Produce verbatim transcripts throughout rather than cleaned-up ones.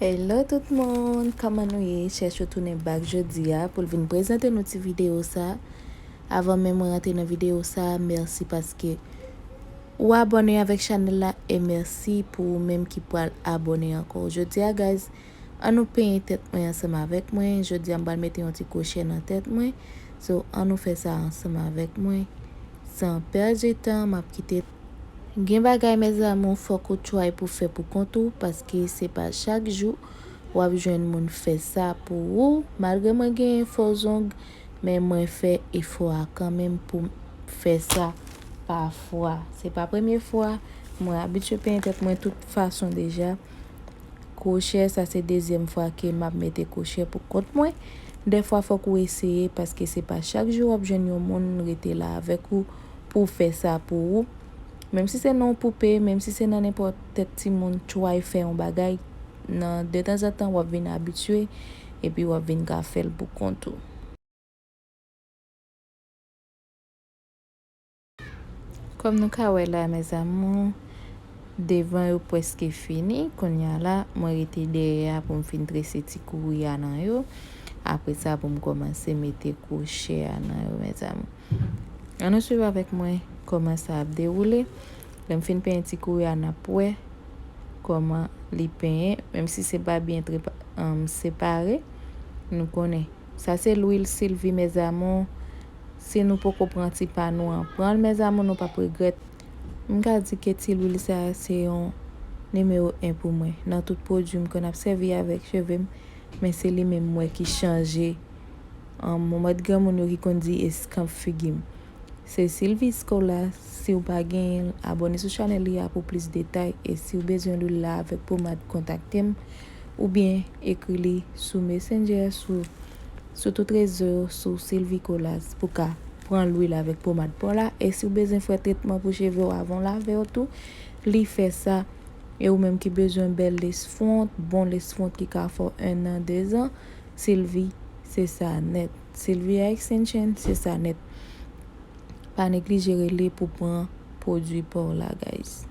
Hello tout moun, kòman nou ye? Chèch ou tounen back jodi a pou l vin prezante nou ti videyo sa. Avan menm mwen rantre nan videyo sa, mèsi paske ou abòne avèk chanèl la e mèsi pou ou menm ki pral abòne ankò. Jodi a, guys, ann nou penyen tèt mwen ansanm avèk mwen. Jodi a, m pral mete yon ti kwochè nan tèt mwen. So, ann nou fè sa ansanm avèk mwen. San pèdi tan, m ap kite. Gen bagay, mes amours, fòk ou try pou fè pou kont ou, paske se pa chak jou w ap jwenn moun fè sa pou ou. Malgre mwen genyen fo zong, men mwen fè efò a kanmenm pou m fè sa pafwa. Se pa premye fwa, mwen abitye penyen tèt mwen tout fason deja. Kwochè, sa se dezyèm fwa ke m ap mete kwochè pou kont mwen. Dèfwa fòk ou eseye, paske se pa chak jou w ap jwenn yon moun rete la avèk ou pou w fè sa pou ou. Menm si se nan yon poupe, menm si se nan nenpòt tèt timoun, try fè yon bagay nan detanzantan, w ap vin abitye, epi w ap vin ka fè l pou kont ou. Kòm nou ka wè la, mes amours, devan yo prèske fini. Kounye a la, mwen rete dèyè a pou m fin trese ti kouri a nan yo. Apre sa, pou m kòmanse mete kwochè a nan yo, mes amours. Ann nou swiv avèk mwen kòman sa ap dewoule. Lè m fin penyen ti kouri a, n ap wè kòman li penyen. Menm si se pa byen tre-, um, separe, nou konnen. Sa se lwil Sylvie, mes amours. Si nou poko pran ti pa nou an, pran l, mes amours, nou p ap regrèt. M ka di ke ti lwil sa a se yon nimewo en pou mwen. Nan tout pwodui m konn ap sèvi avèk cheve m, men se li menm m wè ki chanje, um, yon mòd granmoun yo ki konn di eskanp figi m. Se Sylvie Scola, si w pa genyen l, abòne sou chanèl li a pou plis detay, e si w bezwen lwil la avèk pomad, kontakte m, oubyen ekri li sou Messenger, sou, sou tout rezo yo, sou Sylvie Colas, pou ka pran lwil avèk pomad pa w la. E si w bezwen fè tretman pou cheve w avan w lave yo tou, li fè sa. E ou menm ki bezwen bèl lace front, bon lace front ki ka fè w en an, de zan, Sylvie, se sa nèt. Sylvia Extension, se sa nèt. Pa neglije rele pou pran pwodui pa w la, guys.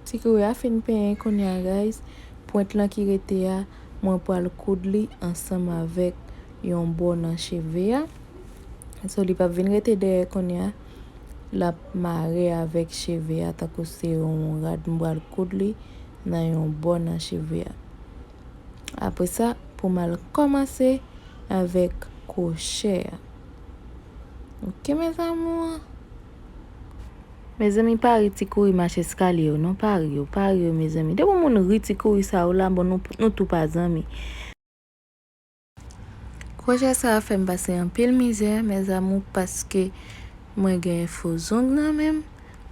Ti kouri a fin penyen kounye a, guys. Pwent lan ki rete a, mwen pral koud li ansanm avèk yon bò nan cheve a. So, li p ap vin rete dèyè kounye a. L ap mare avèk cheve a, tankou se yon rad, m pral koud li nan yon bò nan cheve a. Apre sa, pou m al kòmanse avèk kwochè a. Ok, mes amours. Mezanmi, pa ri ti kouri mache eskalye yo, non, pa ri yo, pa ri yo, mezanmi. Depi yon moun ri ti kouri sa yo la, bon, nou, nou tou pa zanmi. Kwochè sa a fè m pase anpil mizè, mes amours, paske mwen gen fo zong nan men m.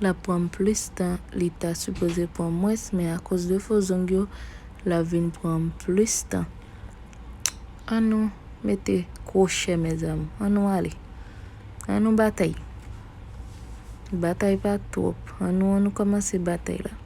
L ap pran m plis tan, li ta sipoze pran m mwens, men akoz de fo zong yo, l ap vin pran m plis tan. Ann nou mete kwochè, mes amours. Ann nou ale. Ann nou batay. Batay pa twòp. Ann nou, ann nou kòmanse batay la.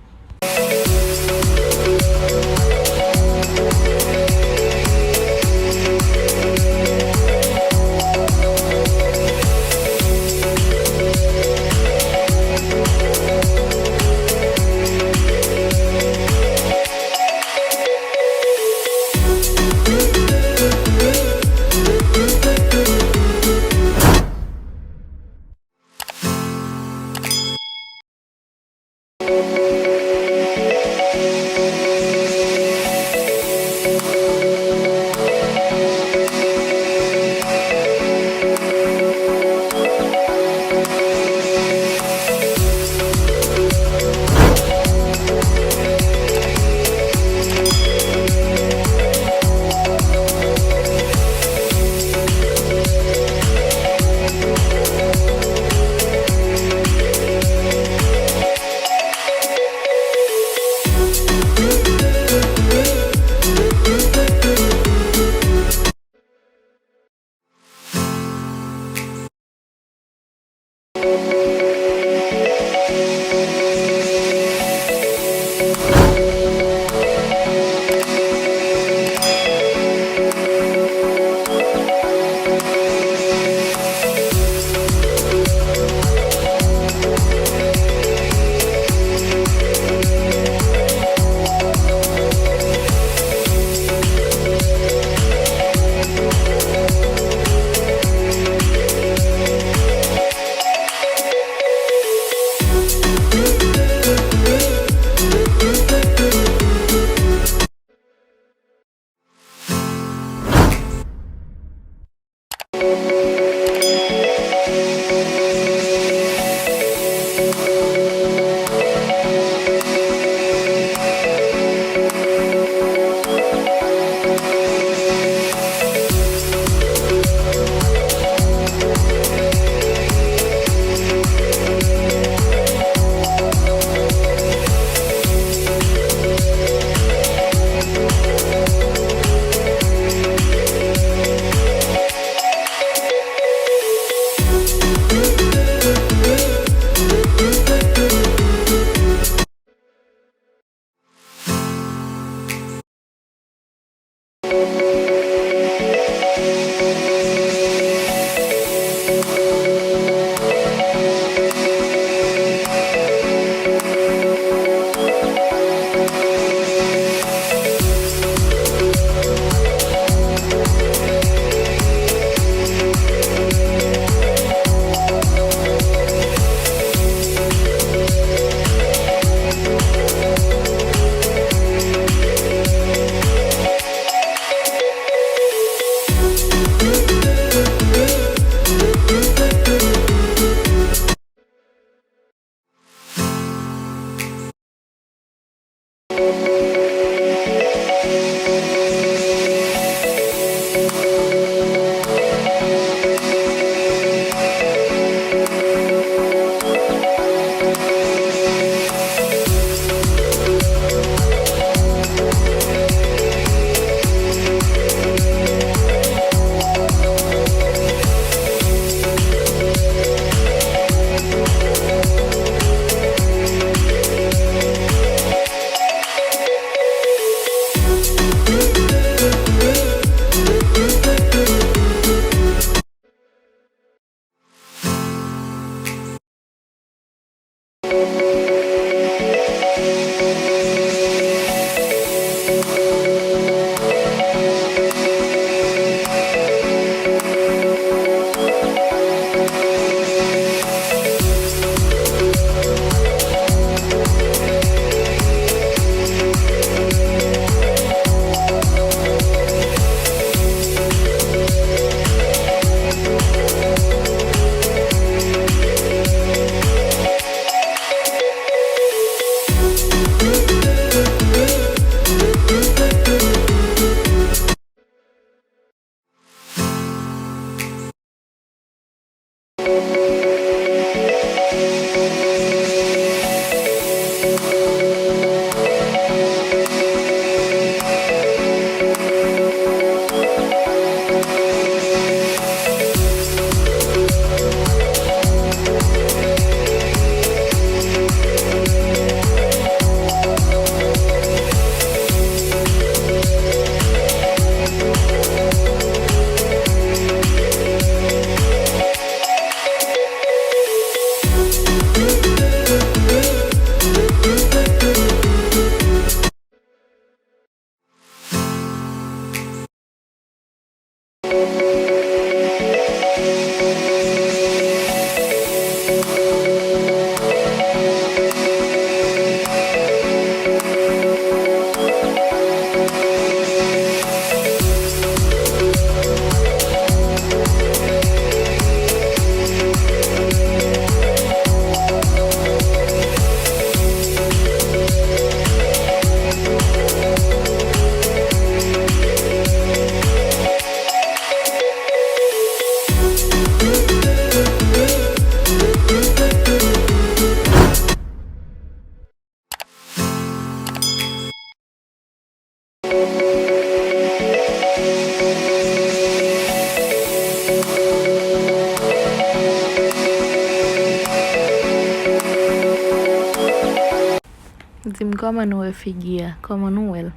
Di m kòman nou wè figi a, kòman nou wè l?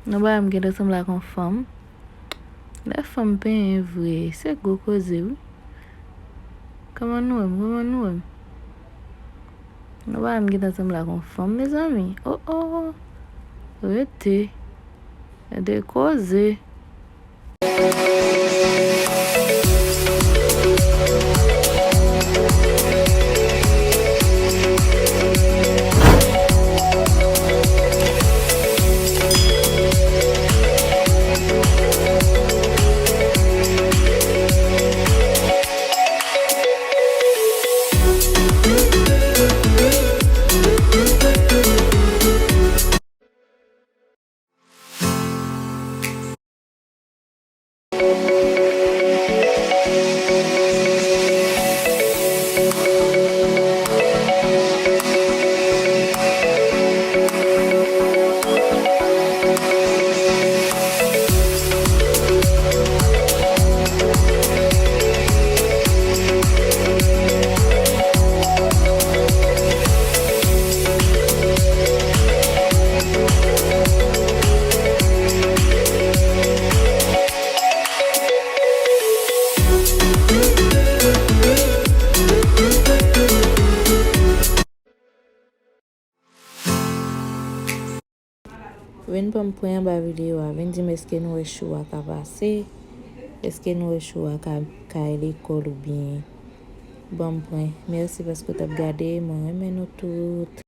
Nou pa wè m gentan sanble ak yon fanm? Lè fanm penyen vre, se gwo koze wi. Kòman nou wè m? Kòman nou wè m? Nou pa wè m gentan sanble ak yon fanm, mezanmi. Oh, oh. Rete. Gade koze. Vin pran m pwen anba videyo a, vin di m èske nou wè chou a ka pase, èske nou wè chou a ka, ka al lekòl oubyen ban m pwen. Mèsi paske w t ap gade, mwen renmen nou tout.